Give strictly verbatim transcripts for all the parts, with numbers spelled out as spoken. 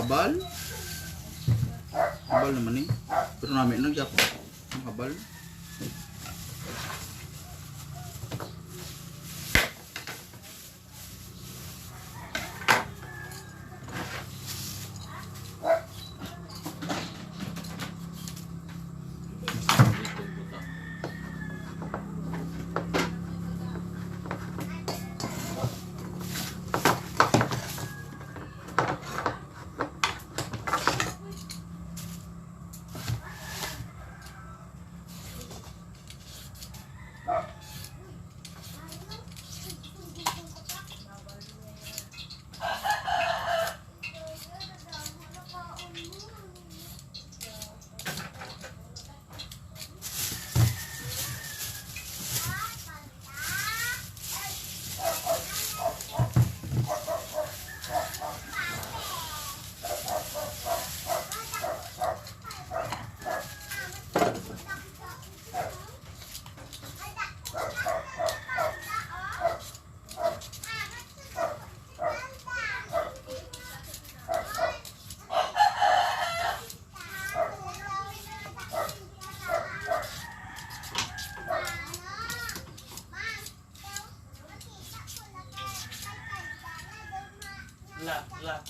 Bal? Bal naman eh. Pero nami na gyapon. Ang kabal. La, la.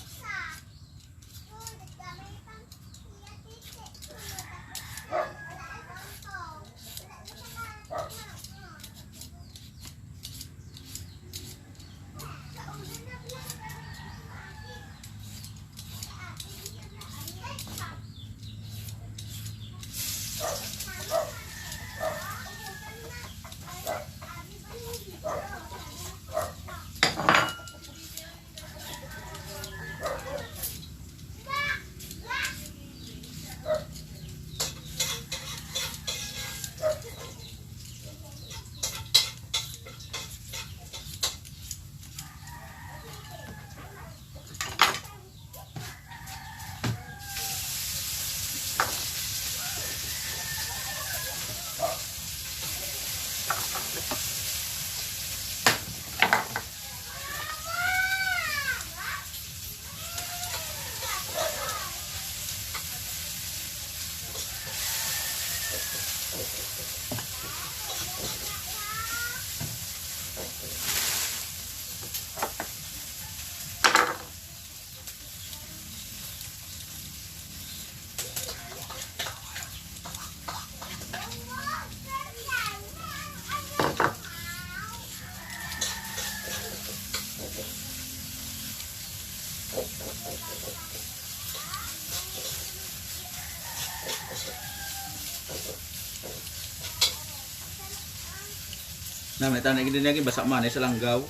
Na, may tanay gid niya, basa man, eh, sa langgaw.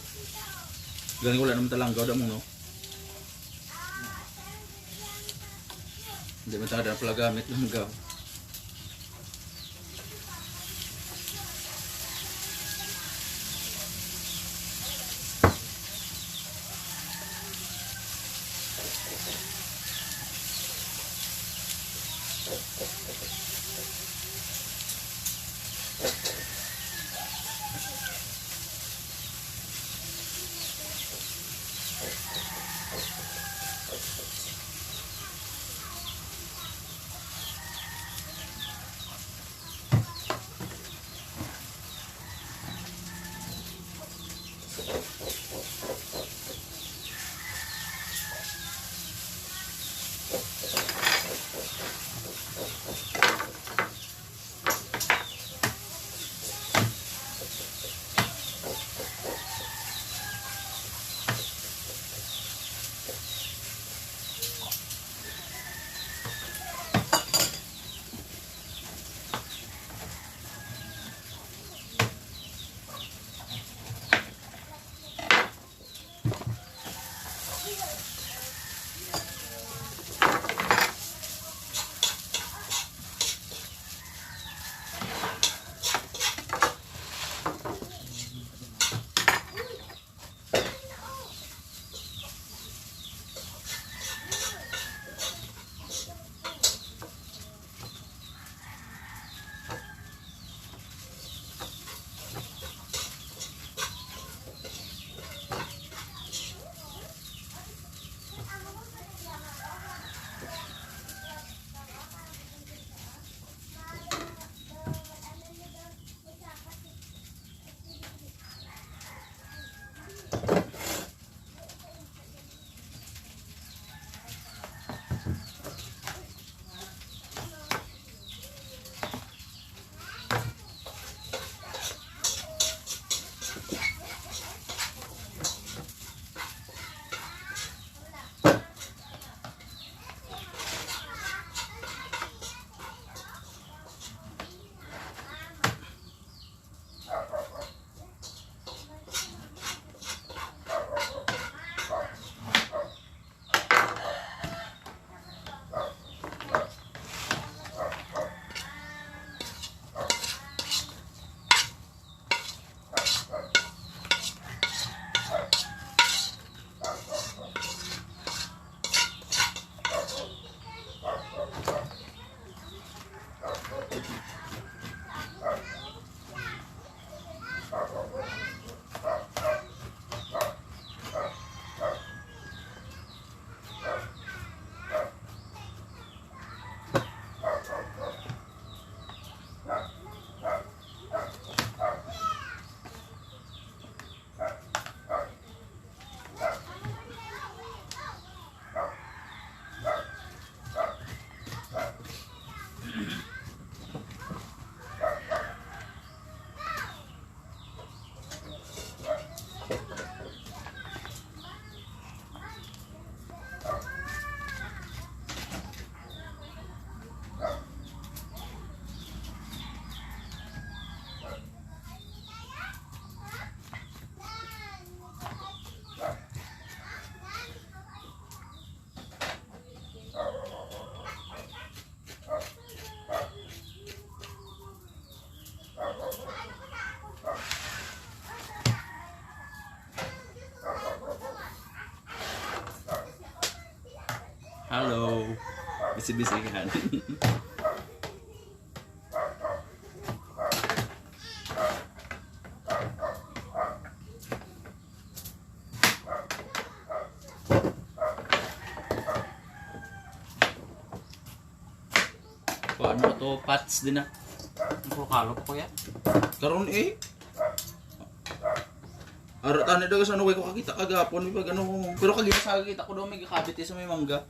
Gani wala naman ta langgaw, damo, no? Hindi man tayo pala gamit langgaw. Si Bisingan. Kuha mo to, Pats, din na. Ang kalot, kuya. Karon eh. Aro, tani daw sa ano, way ko kakita kagapon, may pag ano. Pero kagina sa kakita ko daw, may gakabit eh, sa may mangga.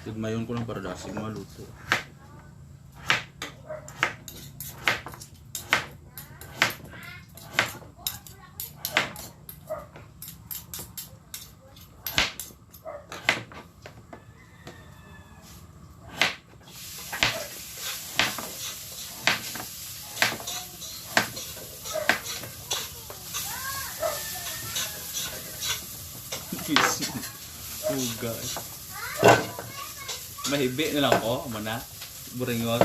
Gagmayon ko lang para dasig maluto. Suga. Mahibi na lang ko, amo na. Buringog.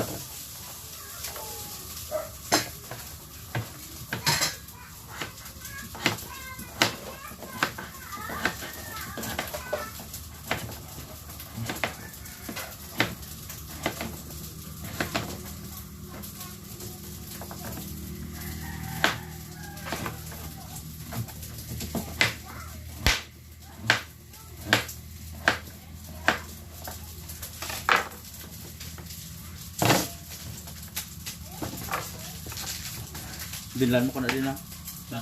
Binlan mo ko na din, ha?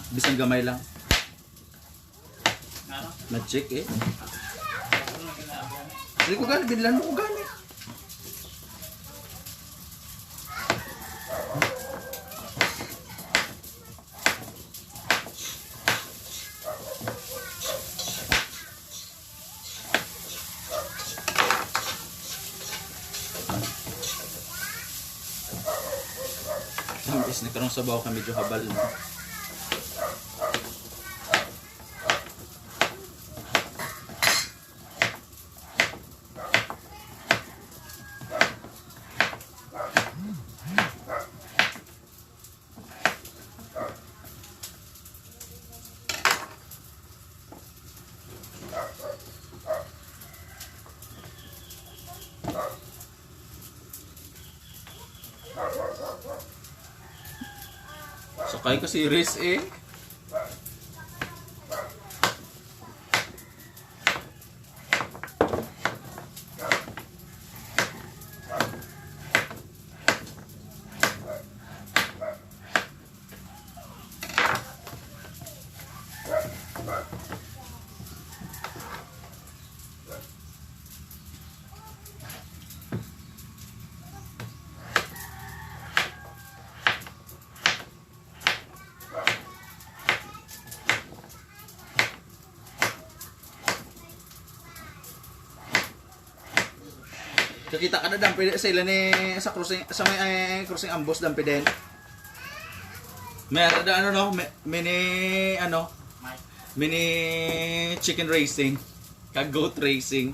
Bisan gamay lang. Na-check eh. Hindi ko gani, binlan mo ko gani. Tamis na karong sabaw kay medyo habal na. Sakay ka, series eh. Kakita ka na, Dampi, sa ila ni, sa crossing, sa may, eh, crossing ambos, Dampi din. May ara da, ano, no? May, mini, ano? Mini chicken racing. Kag goat racing.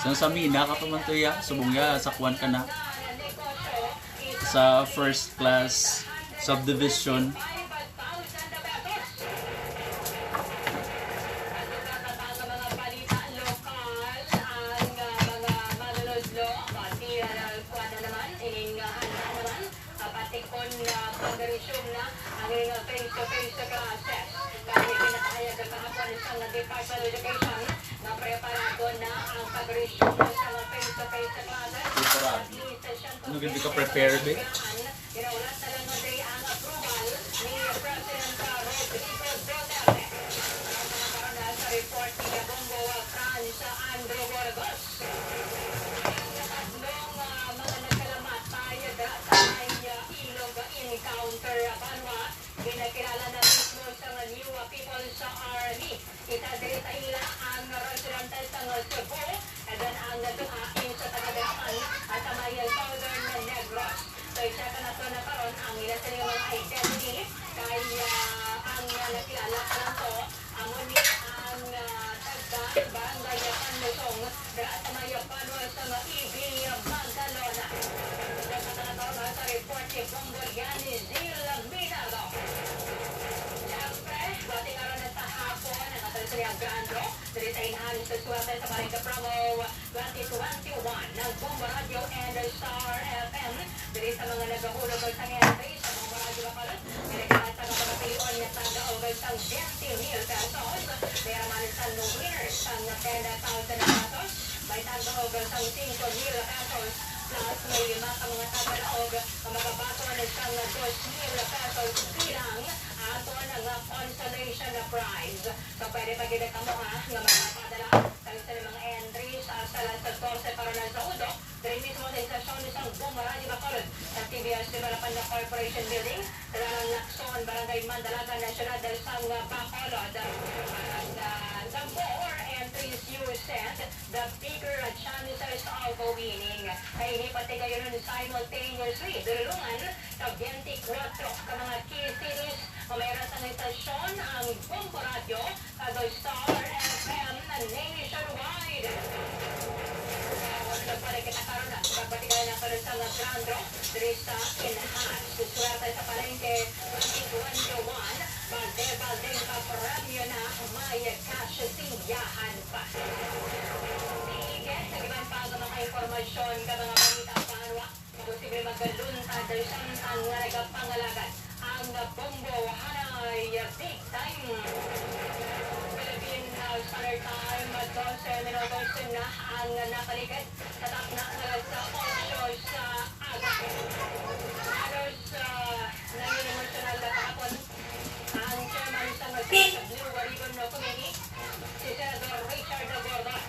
Sa, sa mina ka pa man to, ya, subong ya, sa kuwan ka na. Sa first class subdivision. Patikon na pag-resume na ang ilang face-to-face classes. Kani pinapahayag kahapon sang Department of Education nga preparado na ang pag-resume sa mga face-to-face classes. Preparado. Ano gid ka prepare, be? Ginaulat na lang nga diri ang approval ni President Rodrigo Duterte. Ang mga karon na sa report ni Bongo Franz Andrew Burgos. Ang tatlong, ah, mga nagkalamatay dira sa may, ah, Ilog encounter, ah, banwa, ginakilala na mismo sang New People's Army. Isa diri sa ila ang residente sang Cebu, and then ang duha is sa taga Dalaman at sa may Southern Negros. So, i-check nato na karon ang ila sa mga identity kay, ah, ang, ah, nakilala pa lang to amo ni ang, ah, taga Barangay Panlusong dira sa may banwa sang Ibis, Magalona. Sa karon sa report ni Bongo Yanizil Minado. Siyempre, bati karon sa hapon ang aton sa Grand Draw diri sa Enhanced Suerte sa Barangay Pramo twenty twenty-one ng Bombo Radio and Star F M. Diri sa mga nagahulog sa entry sa Bombo Radio Bacolod, may nagkatag ang mga pilion nga tag-aog sang twenty mil pesos. May raman sang winner sang ten thousand pesos. May tag-aog sang singko mil pesos. Plus, may lima ka mga tag-aog nga magabaton sang dos mil pesos bilang aton nga consolation prize. So, pwede pa gid kamo, ha, nga magpadala kami sa mga entries, ah, sa alas katorse para na sa udok, diri mismo sa istasyon sang Bombo Radio Bacolod, sa T V S Development Corporation Building, Tanan Lacson, Barangay Mandalagan, Nasyonal sang Bacolod. Ang, ah, the more entries you send, the bigger a chances of winning. Kay ini patigayon simultaneously, dulungan sa twenty-four ka mga key cities nga may ra sang istasyon ang Bombo Radio, kag Star F M nationwide. Sa balik kita karon na, sa pagpatigayon na karon sa mga Grand Draw, diri sa Enhanced Suerte sa Palengke twenty twenty-one, balde-baldeng papremyo na may cash singyahan pa. Sige, sa iban pa nga mga impormasyon ka mga balita, banwa, posible magaluntad samtang nga nagapangalagad ang Bombo Hanay Big Time. Philippine, uh, Standard Time, dose minutos na ang nakaligad sa takna nga alas otso sa aga. Halos, uh, nangin emosyonal na kahapon ang chairman sang Blue Ribbon Committee, si Senador Richard Gordon,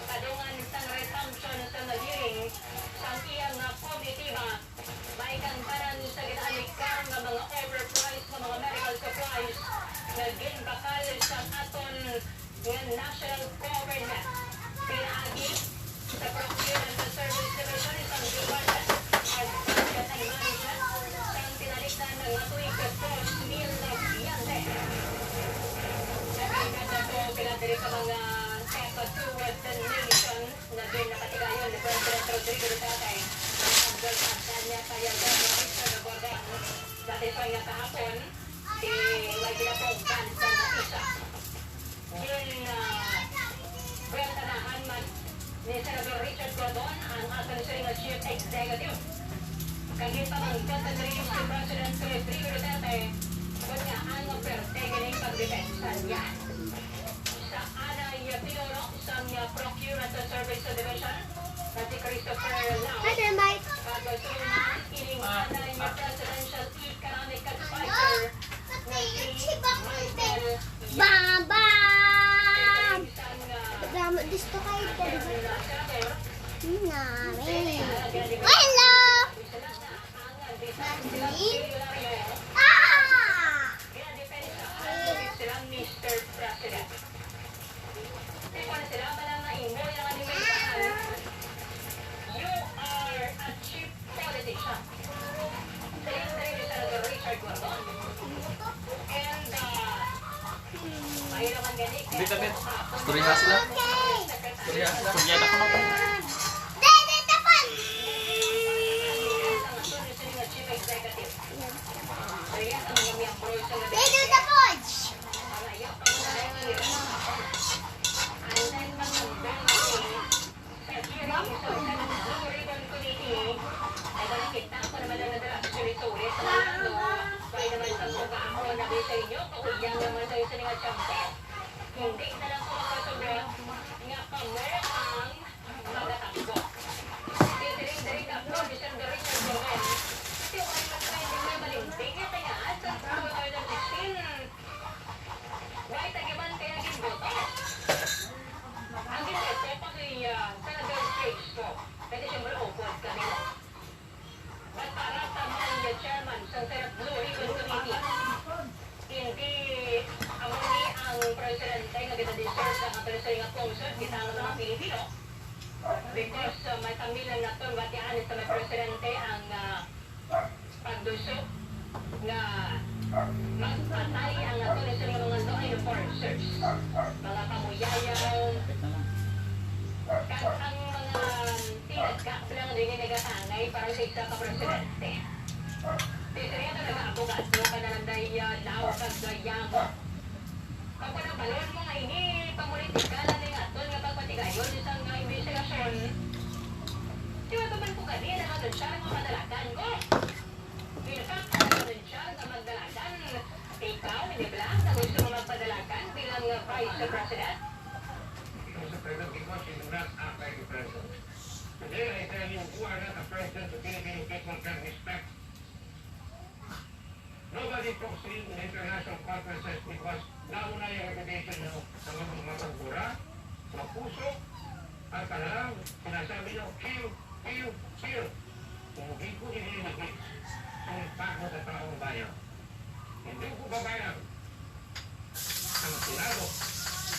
kadungan sang resumption sang hearing sang iya nga komitiba, may kang tanan sa ginaaligar nga mga overpriced nga mga medical supplies nga ginbakal sa aton nga national government. Pinaagi sa Procurement and Service Division sang Department of Budget and Management, sang tinalikdan nga tuig dos mil biyente. Nagkagad na to pila diri ka mga tech to Western nation nga ginapatigayon ni President Rodrigo Duterte, ang Congressman Daniel Cayetano, Richard Gordon, sa sesyon nga kahapon, si may ginapunggan sa notisa. Gin, ah, buweltanahan man ni Senador Richard Gordon ang aton siring nga Chief Executive. Kag ginpamangkot na diri si President Rodrigo Duterte kon ngaa ang pwerte kining pagdepensa niya. Sa anay pinuno sang Procurement and Service Division nga si Christopher Lao. Hi there, Mike. Pagsulungan ining anay presidential economic advisor nga si Michael Bam, bam! Sang, ah, Bam, gusto kayo ka, di ba? Senador. Hmm, nga, eh. Istoryahan sila. Istoryahan sila. Istoryahan ko na. Hindi na lang ko makasobra nga kamo ang magatambok. Diri, diri ka, Mister Richard Gordon. Ito ay mas trending na malinting nga kaya sa two thousand sixteen. Why tagiman kaya ginboto? Ang ginboto pa kay, ah, Senador Craig Scoop. Kaya siyempre, upod kami. At para sa mga chairman sa Senate Blue Ribbon Committee, hindi amo ni ang presidente nga gina-deserve sa mga presidente nga pungsod kita nga mga Pilipino. Because, uh, may kamilan naton batian sa may presidente ang, uh, pagduso nga magpatay ang aton sa mga law enforcers, mga pamuyayan, kag ang mga tinagkaplang din nagatangay para sa isa ka presidente. Di siya ka nag-aabogado ka na lang dahil, ah, law kag gayamo. Ang panabalon mo nga ini pamulitika na ning aton nga pagpatigayon sa nga investigasyon. Di ba man ko gani nakalunsar ang mga padalagan ko? Pinakakalalunsar nga magdalagan. Ikaw, Nibla, na gusto mo magpadalagan bilang, uh, Vice President? Mister President, because you do not act like a president. Today, I tell you, you are not a president the Philippine people can respect. Nobody talks to you in international conferences because nauna yung reputation nyo sa mga matagura, mapuso, at talagang sinasabi nyo, "Kill, kill, kill." Kung di ko ininigit, sumpa ko sa taong bayan. Hindi ko babayaran ang Senado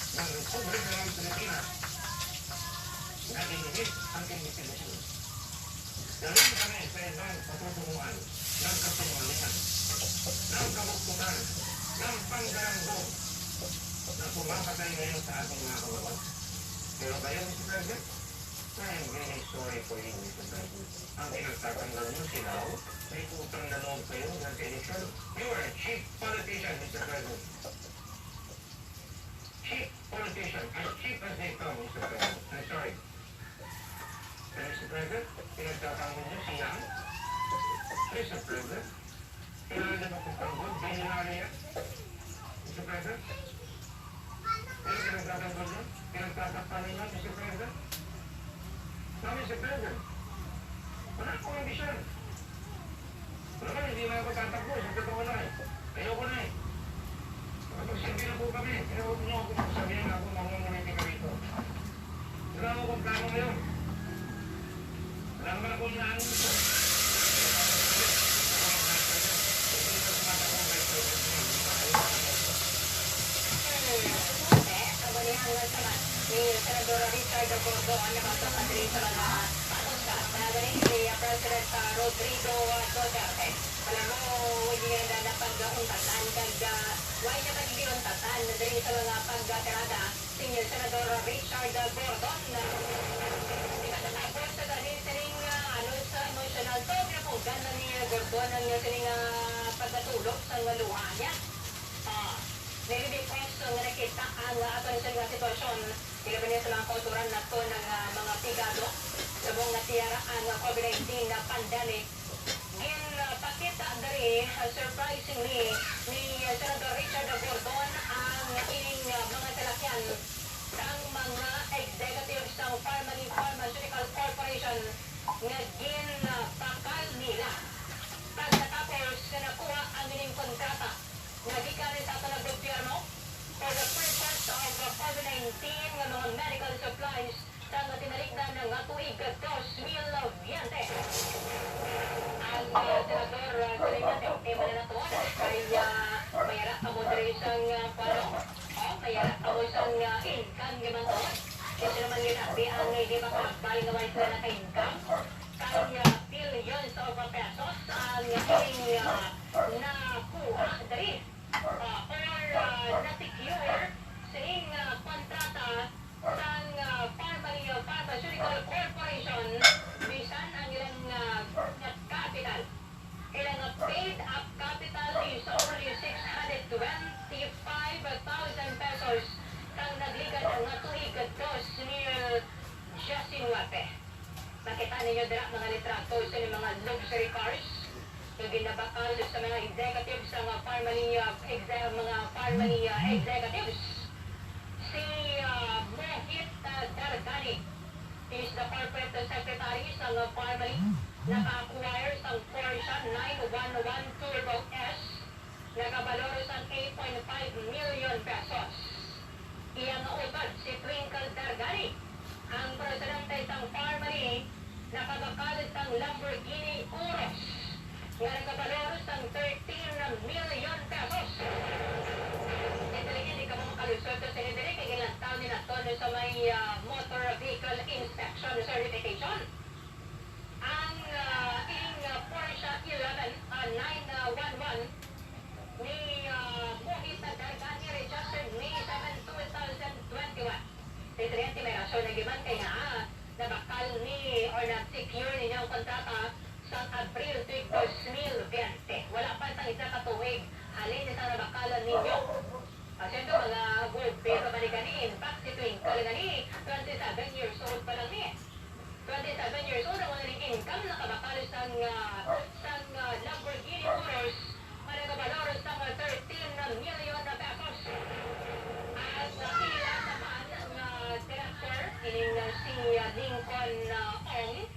ng Republika ng Pilipinas na ininit ang investigasyon. Galing kami sa ibang patutunguhan ng kasinungalingan, ng kabuktutan, ng panggalanggong na pumapatay ngayon sa ating mga kababayan. Pero kayo, Mister President, I am really sorry for you, Mister President. Ang pinagtatanggol niyo, sila, may utang na loob kayo ng eleksyon. You are a cheap politician, Mister President. Cheap politician. As cheap as they come, Mister President. I'm sorry. Mister President, pinagtatanggol niyo si Yang. Mister President, kailangan niyo magpapanggol, binilari yan. Mister President, pero pinagtatanggol niyo, pinagtatakpan ninyo, Mister President. Now, Mister President, wala akong ambisyon. Wala, hindi na ako tatakbo, sa totoo lang eh. Ayoko na eh. Makapagsilbi na po kami, kaya huwag niyo ako sabihin na ako mamumulitika rito. Wala akong plano ngayon. Wala naman akong inaano nito. Ni Senador Richard Gordon, nabasa pa diri sa mga patos sa, na diri si President, ah, Rodrigo Duterte. Alam mo, hindi na napag-untatan kag, ah, why na pag-untatan diri sa mga pagkakarada si Senador Richard Gordon. Ikatapos sa gani sining, ah, ano sa emotional to, pinapugan na ni Gordon ang sining, ah, pagkatulog sa nga luha niya. Ah, maybe because, ah, nga nakita ang, ah, ato na siya nga sitwasyon, ilabi niya sa mga kauturan nato ng, ah, mga pigado, subong nga tiyara ang, ah, COVID nineteen na pandemic. Ginpakita diri, ah, surprisingly, ni, ah, Senador Richard Gordon ang ining, ah, mga salakyan sang mga executive sang Pharmany Pharmaceutical Corporation nga ginpakal nila pagkatapos nga nakuha ang ining kontrata nga gikan sa aton nga gobyerno for the purchase of COVID nineteen nga mga medical supplies sa nga tinalikdan nga tuig dos mil biyente. Ang, ah, senador, ah, Salingate, tema na naton kay, ah, may ara kamo diri sang, ah, kuwan, oh, may ara kamo sang, ah, income nga man to. Kasi naman ginabi ang hindi makaabal nga wala sila naka-income. Kay, ah, billions of pesos ang ining, ah, nakuha diri, ah, or, ah, na-secure sa ing, ah, kontrata Mga litrato sa mga luxury cars nga ginabakal sa mga executives sa mga Parmalee, uh, exe-, mga Parmalee, uh, executives. Si, uh, Mohit, uh, Dardani is the corporate secretary sa mga Parmalee, naka-acquire sang Porsche nine one one Turbo S, nagabalor sang eight point five million pesos. Iya nga utod si Twinkle Dardani, ang presidente sang Parmalee, nakabakal sang Lamborghini Urus nga nagabalor sang thirteen million pesos. Dili gid kamo makalusot sa sini diri kay ginlantaw ni naton sa may, ah, motor vehicle inspection certification. Ang, ah, ining, ah, Porsche eleven, ah, nine one one ni, ah, Mohit Dardani, registered May seven, two thousand twenty-one. Presidente, may rason na giman kay nga, ah, nabakal ni or na-secure ninyo ang kontrata sa Abril tuig dos mil biyente. Wala pa sang isa ka tuig halin sa nabakalan ninyo. Ah, siyempre, mga good pay pa ba ni gani? In fact, si Twinkle gani, twenty-seven years old pa lang ni. Twenty-seven years old ang ning income, nakabakal sang, ah, sang, ah, Lamborghini Urus nga nagabalor sang thirteen million na pesos. Ang, ah, ila naman nga director, ining, ah, si, ah, Lincoln, ah, Ong,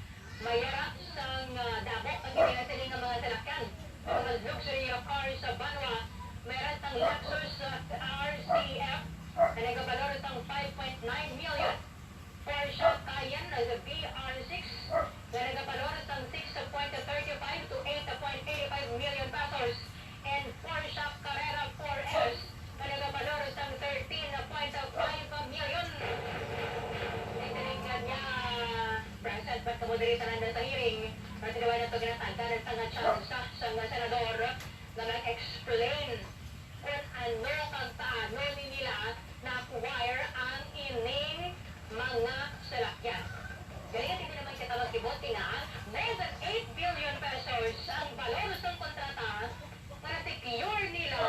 may yara sang, ah, damo ang ginasili nga mga salakyan. Ang mga luxury, ah, cars sa banwa, may yara sang Lexus, ah, R C F nga nagabalor sang five point nine million. Porsche Cayenne na V R six nga nagabalor sang six point thirty-five to eight point eighty-five million pesos, and Porsche Carrera four S nga nagabalor sang thirteen point five million. Nagdalinggan niya, Brad, ba't kamo diri tanan na sa hearing? Kasi daw na to ginatagda ng tanga tsansa sa mga senador nga mag-explain kung ano kag paano ni nila na-acquire ang ining mga salakyan. Gani, hindi naman kita magkibot nga more than eight billion pesos ang balor sang kontrata nga na-secure nila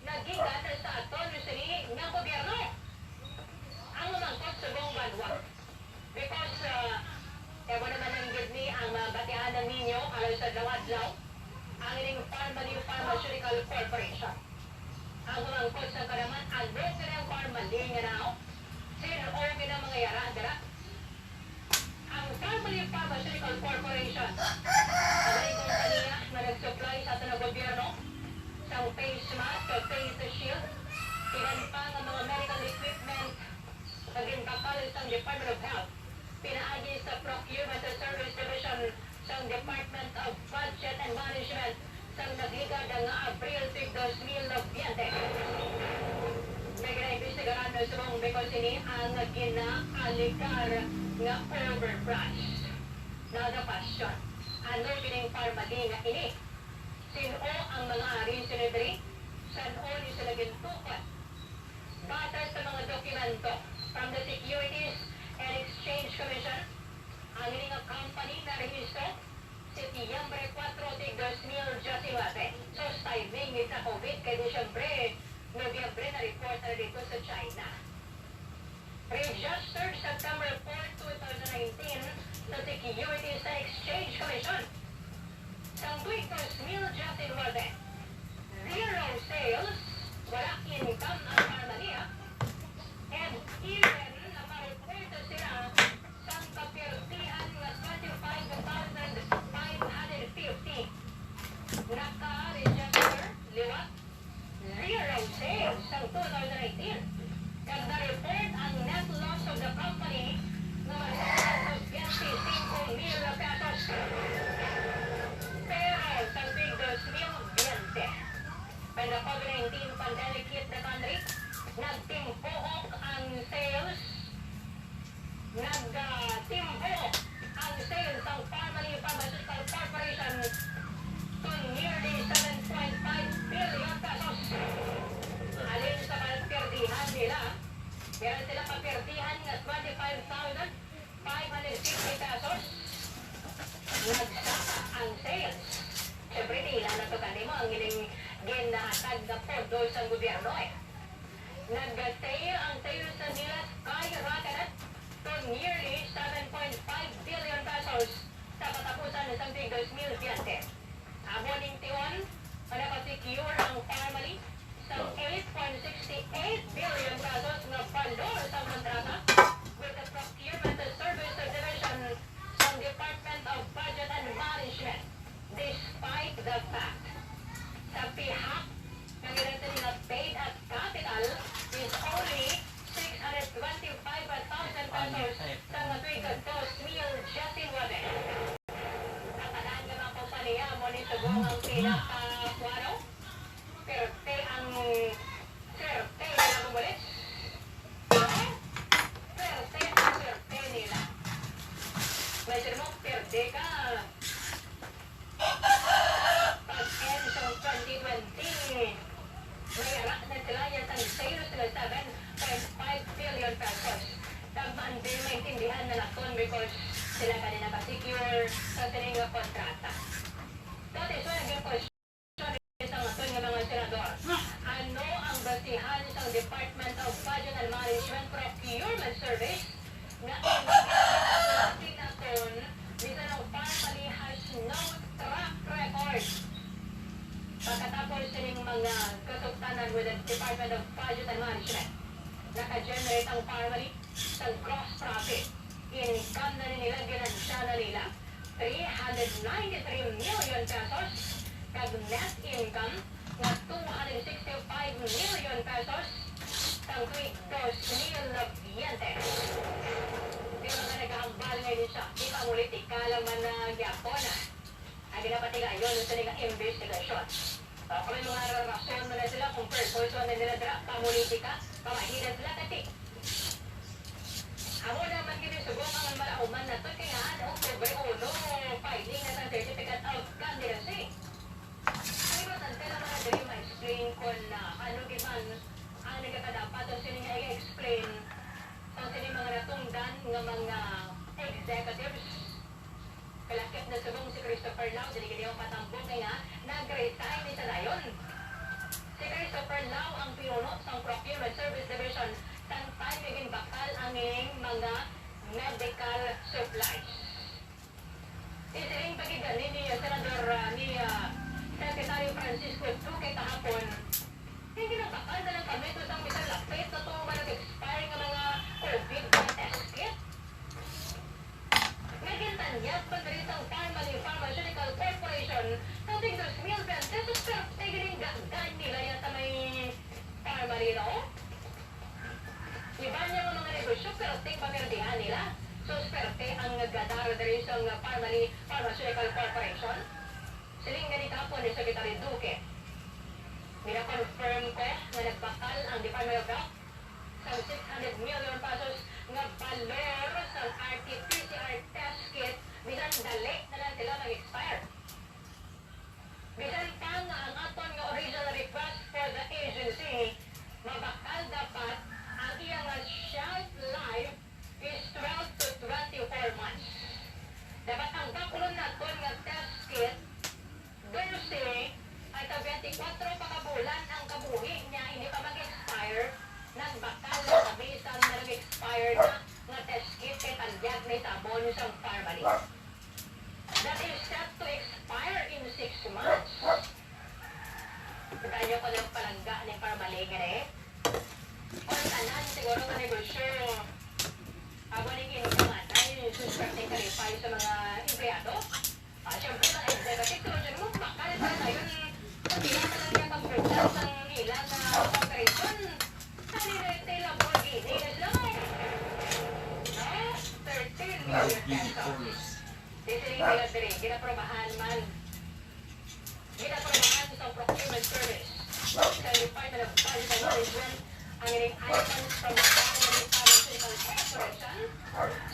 nga gikan sa aton sini nga gobyerno. Ang mamangkot subong banwa. Because, uh, amo naman lang gid ni ang mabatianan ninyo alang sa adlaw-adlaw, ang ining Parmalee Pharmaceutical Corporation. Ang mamangkot sa kanaman, ano kini ang Parmalee nga naw? Sin-o gid ang mga yara dira? Ang Parmalee Pharmaceutical Corporation, ang kompanya nga nag-supply sa aton nga gobyerno sang face mask, face shield, iban pa nga mga medical equipment nga ginbakal sang Department of Health pinaagi sa Procurement and Service Division sang Department of Budget and Management sang nagligad nga Abril tuig dos mil biyente. Nagaimbestigaran subong bikon sini ang ginaalegar nga overpriced. Now the question, ano kining Parmalee nga ini? Sin-o ang mga ari sini diri? San-o ni sila gintukod? Batas sa mga dokumento from the Securities and Exchange Commission, ang ini nga company narehistro Setyembre kuwatro, tig dos mil diyesinuwebe. Sus, timing ni sa COVID kay Disyembre, Nobyembre na report na dito sa China. Registered September four, two thousand nineteen sa Securities and Exchange Commission. Sang tuig dos mil diyesinuwebe, zero sales, wala income ang Parmalee, and even nakareport sila sang kapirdihan nga twenty-five thousand five hundred fifty. Naka-register liwat zero sales sang two thousand eighteen, kag na-report ang net loss of the company nga masukad sa twenty-five mil pesos. Pero sa tuig dos mil biyente, when the COVID nineteen pandemic hit the country, nagtimpuok ang sales Nagtimbo ang sales sang Parmalee Pharmaceutical Corporation to nearly seven point five billion pesos. Halin sa kapirdihan nila, meron sila kapirdihan nga twenty-five thousand five hundred fifty pesos. Nagsaka ang sales. Siyempre, nila na to kanimo ang ining ginahatag nga pondo sang gobyerno, eh. Nag-sale ang sales sa nila skyrocketed to nearly seven point five billion pesos sa katapos Dos mil twenty. Amo ning tion nga naka-secure ang Parmalee sa eight point six eight billion pesos nga balor sang kontrata with the Procurement Services Division sang Department of Budget and Management, despite the fact sa pihak nga ila sini nga paid at capital is only six hundred twenty-five thousand pesos sa nga tuig ka dos mil diecinuebe. Ang tanan nga mga kompanya mo ni subong ang pila ka kwaro. Perte ang swerte nila, mga bulis. Perte ang swerte nila. May sino mo, perde ka. Pag-end sang twenty twenty, may ara na sila ya sang sales nga seven point five billion pesos. Kag man din maintindihan na naton because sila gani naka-secure sa sining nga kontrata. That is why ang question sa aton nga mga senador, ano ang basihan sang Department of Budget and Management Procurement Service nga indi naton, bisan ang Parmalee has no track record. Pagkatapos sining mga kasugtanan with the Department of Budget and Management, naka-generate ang Parmalee sa gross profit. Income na ni nila, ginansya na nila three hundred ninety-three million pesos, kag net income nga two hundred sixty-five million pesos sang tuig dos mil biyente. Pero nga nagahambal nga ini siya, di pa politika lang man na gyapon ang ginapatigayon sa nga investigasyon. Ah, kung may mga rason man na sila kung purpose man na nila dira, pamulitika, pamahina sila kati. Amo naman gini subong ang malauman nato kay nga Oktubre uno, filing na sang Certificate of Candidacy. Ang importante lang man diri ma-explain kon, ah, ano gid man ang nagakadapat o sino nga i-explain sa sini mga natungdan nga mga executives. Kalakip na subong si Christopher Lau, dili gid ako patambong kay nga nag-resign ni sa dayon. Si Christopher Lau ang pinuno sang Procurement Service Division sang time nga ginbakal ang ining mga medical supplies. Isiling pa gid gani ni Senador, ah, ni, ah, Secretary Francisco Duque kahapon, hindi na bakal na lang kami kung sang bisan lapit na to nga nag-expire nga mga COVID test kit. Nagintanyag pa diri sang Parmalee Pharmaceutical Corporation sa tuig dos mil bente, sa swerte gining gagay nila ya sa may Parmalee, no? Iban niya nga mga negosyo, perting pamirdihan nila. So, swerte ang gadar diri sang Parmalee Pharmaceutical Corporation. Siling gani kahapon ni Secretary Duque, "Gina-confirm ko nga nagbakal ang Department of Health sang six hundred million pesos nga balor sang R T P C R test kit, bisan dali na lang sila mag-expire." Bisan pa nga ang aton nga original request for the agency, mabakal dapat ang iya nga shelf life is twelve to twenty-four months. Dapat ang bakulon naton nga test kit, dose ay ka twenty-four pa ka bulan ang kabuhi niya, hindi pa mag-expire, nagbakal na kami sa nag-expire na nga test kit kay tanyag na sa amon sang Parmalee. That is set to expire in six months. Kita niyo ko lang palangga ni Parmalee nga eh. Ang tanan siguro nga negosyo, amo ning income anay, suspect ni kalipay sa mga empleyado. Ah, siyempre, mga executive, siguro dyan mo, bakal pa tayo, pagkita pa lang niya pagbukas ang ilang, ah, operation. Ano na ito, Lamborghini na sila, eh? Ah, thirteen million pesos. Di sila nila diri, ginaprobahan man. Ginaprobahan sa procurement service sa Department of Budget and Management ang ining items from the Parliament Pharmaceutical Corporation.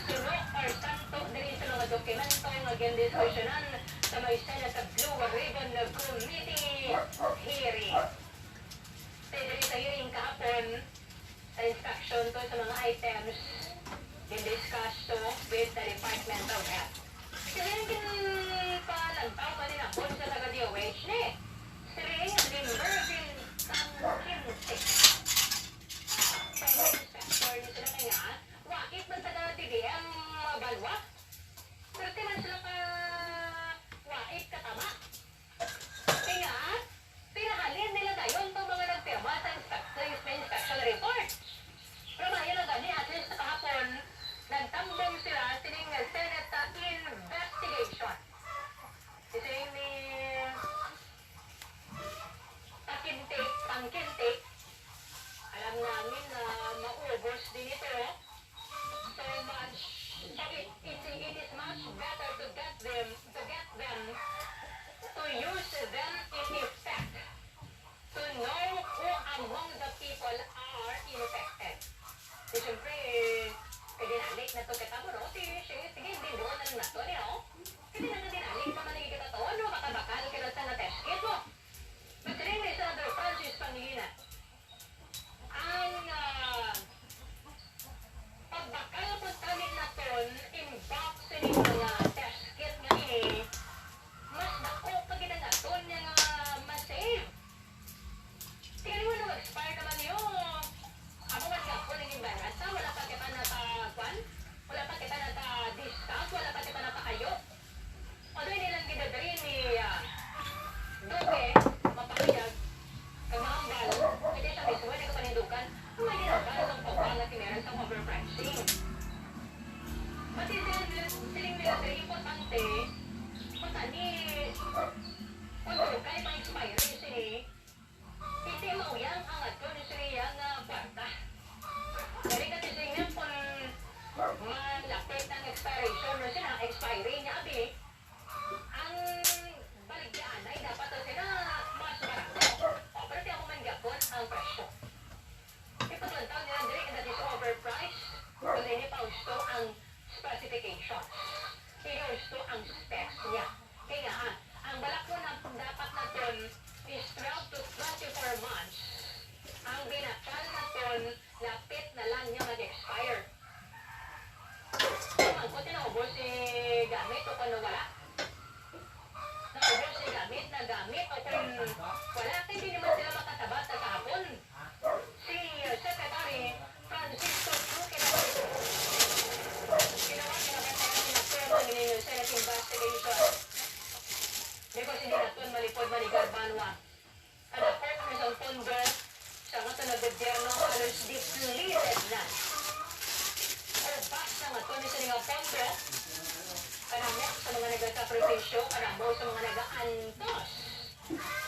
Suno or santo diri sa mga dokumento nga gindiskusyonan sa may Senate Blue Ribbon Committee hearing. Kay diri sa hearing kahapon, sa inspection to sa mga items, gin-discuss to with the Department of Health. Kaya ang ginpalantaw pa nila po sa taga D O H ni, si Ring Limber Bintang Kintik. Sa inspector ni sila kaya, wakit man sa taga T D M Banwa. Pero di man sila ka to get them, to use them in effect, to know who among the people are infected. Di siyempre, kay dinali na to kita mo, no? Sige, sige, sige, hindi doon na lang nato, no? Kasi nang dinali pa man ang ikataton, no? Bakal-bakal, kaya sa na-test kit mo. Magsiling ni Senator Francis Pangilinan, ang, ah, pagbakal po tani naton in box sini mga test kit nga ini, mas dako pa gid ang aton nga ma-save. Kaya mo nung expire naman niyo, ako man gapon ang imbalansa, wala pa kita naka, kwan? Wala pa kita naka-discount, wala pa kita nakaayo. Although hindi lang gid diri ni, ah, Duque mapahayag kag mahambal, kay sa mismo nagapanindugan ang may ginagawa sang pagbangat ni Meren sa overpricing. Pati siling nila, siling nila diri importante, kung tani, kung dugay pang expiry sini, hindi mauyang ang aton sini nga kwarta. Diri ka siling niya kung malapit ang expiration, no, sina expiry niya, abi, ang baligyaanay dapat daw sila mas barato. O, pero di ako man gyapon ang presyo. Ipaglantaw nila diri nga that is overpriced, kung hindi pa gusto ang specifications. Hindi gusto ang specs niya. Kaya nga, ang balak mo na dapat naton is twelve to twenty-four months. Ang binakal naton lapit na lang niya mag-expire. Ang ko tinaubos si gamit o kung wala. Naubos si gamit, nagamit o kung wala, kay hindi naman sila makasabat sa kahapon. Si Secretary Francisco Duque Navarro, ginawa, ginabantayan ni Senate investigation. Because hindi naton malipod manigar banwa. Kadako na sang pondo sa aton nga gobyerno halos depleted na. Ubas na nga to ni sini nga pondo, kadamo sa mga nagasakripisyo, kadamo sa mga nagaantos,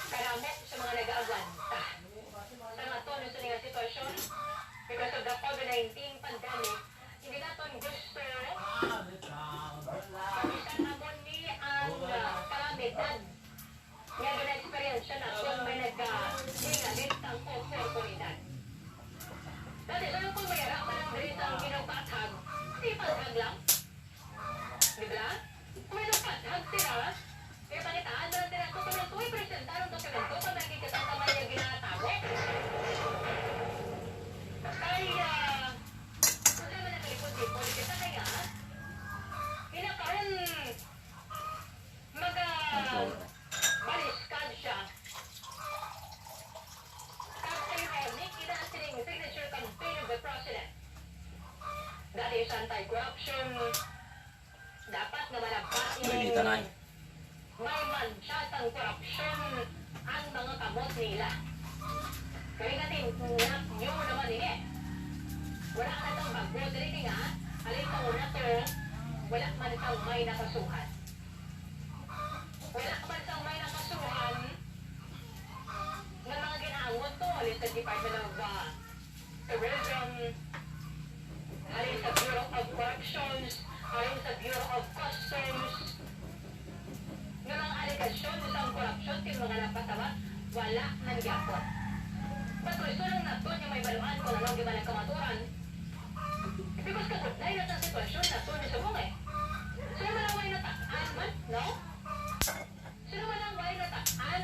kadamo sa mga nagaagwanta. Sa aton ni sini nga sitwasyon, because of the COVID nineteen pandemic, hindi naton gusto pabisan amon ni ang, ah, kalamidad nga gina-eksperyensya naton may nagkalingalit sang oportunidad. Dati, sir, kung may ara man ang diri sa ang ginagpathag, di pathag lang. Di ba? Kung may nagpathag sila, kaya pangitaan na lang sila, kung may tuwi presentar ang dokumento, kung may kita sa kamay niya ginatago. Kaya, wala man ang kalipod-lipod kita kaya, hinakaron, maga-, baliskad siya. Kag ironic, ina sining signature campaign of the president. That is anti-corruption. Dapat nga malabain. Balita na eh. May mantsa sang korupsyon ang mga kamot nila. Kaya nga din, nga, new naman ini. Wala na itong bago. Dili ni nga, halin sa una to, wala man itong may nakasuhan. Wala man itong may nakasuhan nga mga ginaangot to, halin sa Department of, ah, Tourism, halin sa Bureau of Corrections, halin sa Bureau of Customs, nga mga alegasyon sa korupsyon kay mga nagpasawat, wala man gyapon. But gusto lang naton nga may baluan kung ano ang giban ng kamaturan. Because kabudlay na sa sitwasyon naton ni subong eh. So, malaway na takan man, no? Sino man ang way nataan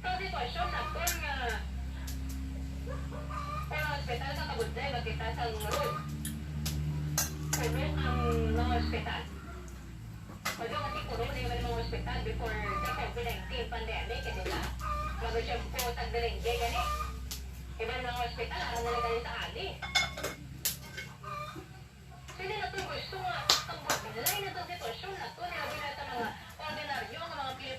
sa sitwasyon naton nga mga hospital sa kabudlay makita sa road? Puno ang mga hospital. Although kasi puno na yung mga hospital before the COVID nineteen pandemic, eh, di ba? Bago siya po tagdaling gani. Iban mga hospital, aram na lang gani sa ali. Sila na itong gusto nga, ang budlay na itong sitwasyon na ito, nilabi na sa mga ordinaryo nga mga Pilipino.